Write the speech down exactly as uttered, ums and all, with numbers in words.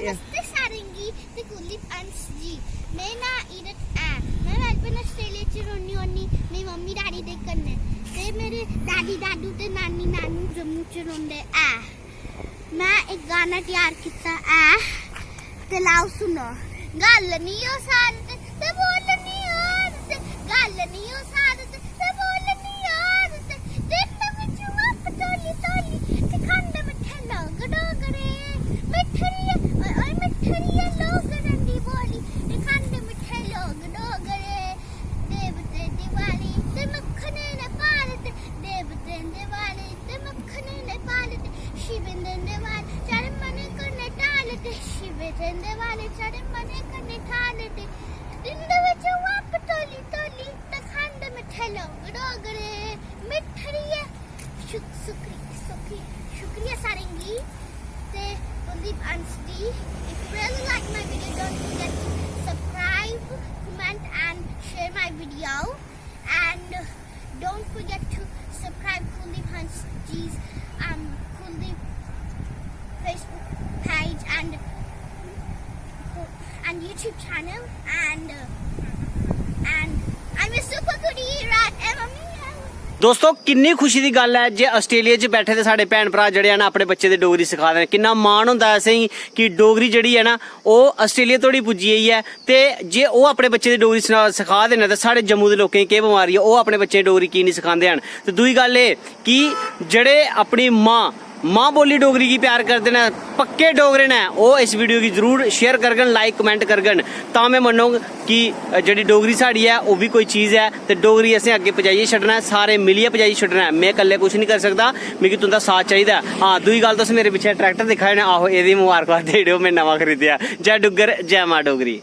नमस्ते सारें गी ते कुलदीप अंश जी। मेरा नांऽ ईरत ऐ। में मेलबर्न, ऑस्ट्रेलिया च रौह्नी होन्नी, मेरी मम्मी डैडी दे कन्नै, ते मेरे दादी दादू ते नानी नानू जम्मू च रौंह्दे ऐ। में इक गाना त्यार कीता ऐ, ते लाओ सुनो। गल्ल निं ओ सारत ते बोल निं ओ आदत, गल्ल निं ओ सारत ते बोल निं ओ आदत। दिल बिच वप्प तोली तोली ते खंड मिट्ठे लोग डोगरे। मिट्ठड़िये, ओए, ओए, मिट्ठड़िये लोग रंडी बोली ते खंड मिट्ठे लोग डोगरे। देवतें दिवाली ते मक्खने ने भारत, देवतें दिवाली ते मक्खने ने भारत। शिवें दे दिवाल चढ़ मने कन्नै ढाल ते, शिवें दे दिवाल चढ़ मने कन्नै ढाल ते। दिल बिच वप्प तोली तोली ते खंड मिट्ठे लोग डोगरे। मिट्ठड़िये शुक-, शुक्री-, शुक्री-, शुक्रिया सारें गी ते कुलदीप अंश जी। If you really like my video, don't forget to subscribe, comment and share my video. And don't forget to subscribe Kuldeep Hans G's, um, Kuldeep Facebook page and, and YouTube channel and, uh, and I'm a super goodie rat and I'm ਦੋਸਤੋ, ਕਿੰਨੀ ਖੁਸ਼ੀ ਦੀ ਗੱਲ ਹੈ ਜੇ Australia 'ਚ ਬੈਠੇ ਦੇ ਸਾਡੇ ਭੈਣ ਭਰਾ ਜਿਹੜੇ ਆ ਨਾ, ਆਪਣੇ ਬੱਚੇ ਦੇ ਡੋਗਰੀ ਸਿਖਾ ਰਹੇ ਨੇ। ਕਿੰਨਾ ਮਾਣ ਹੁੰਦਾ ਹੈ ਅਸੀਂ ਕਿ ਡੋਗਰੀ ਜਿਹੜੀ ਹੈ ਨਾ, ਉਹ ਆਸਟ੍ਰੇਲੀਆ ਤੋਂ ਹੀ ਪੁੱਜੀ ਹੋਈ ਹੈ। ਤੇ ਜੇ ਉਹ ਆਪਣੇ ਬੱਚੇ ਦੀ ਡੋਗਰੀ ਸੁਣਾ- ਸਿਖਾ ਦੇਣਾ, ਤਾਂ ਸਾਡੇ ਜੰਮੂ ਦੇ ਲੋਕਾਂ ਨੂੰ ਕੀ ਬਿਮਾਰੀ ਹੈ, ਉਹ ਆਪਣੇ ਬੱਚੇ ਨੂੰ ਡੋਗਰੀ ਕੀ ਨਹੀਂ ਸਿਖਾਉਂਦੇ ਹਨ। ਤੇ ਦੂਜੀ ਗੱਲ ਇਹ ਕਿ ਜਿਹੜੇ ਆਪਣੀ ਮਾਂ ਮਾਂ ਬੋਲੀ ਡੋਗਰੀ गी प्यार करदे न, पक्के डोगरे न, ओह् इस वीडियो गी जरूर शेयर करगन, लाइक कमेंट करगन। तां में मन्नोग कि जेह्ड़ी डोगरी साढ़ी ऐ, ओह् बी कोई चीज ऐ, ते डोगरी असें अग्गें पजाइयै छड्डना ऐ, सारे मिलियै पजाइयै छड्डना ऐ। में कल्ले कुछ निं करी सकदा, मिगी तुं'दा साथ चाहिदा ऐ। हां, दूई गल्ल, तुस मेरे पिच्छें ट्रैक्टर दिक्खा दे न, आहो, एह्दी मबारकबाद देई ओड़ेओ, में नमां खरीदेआ। जै डुग्गर, जै मां डोगरी।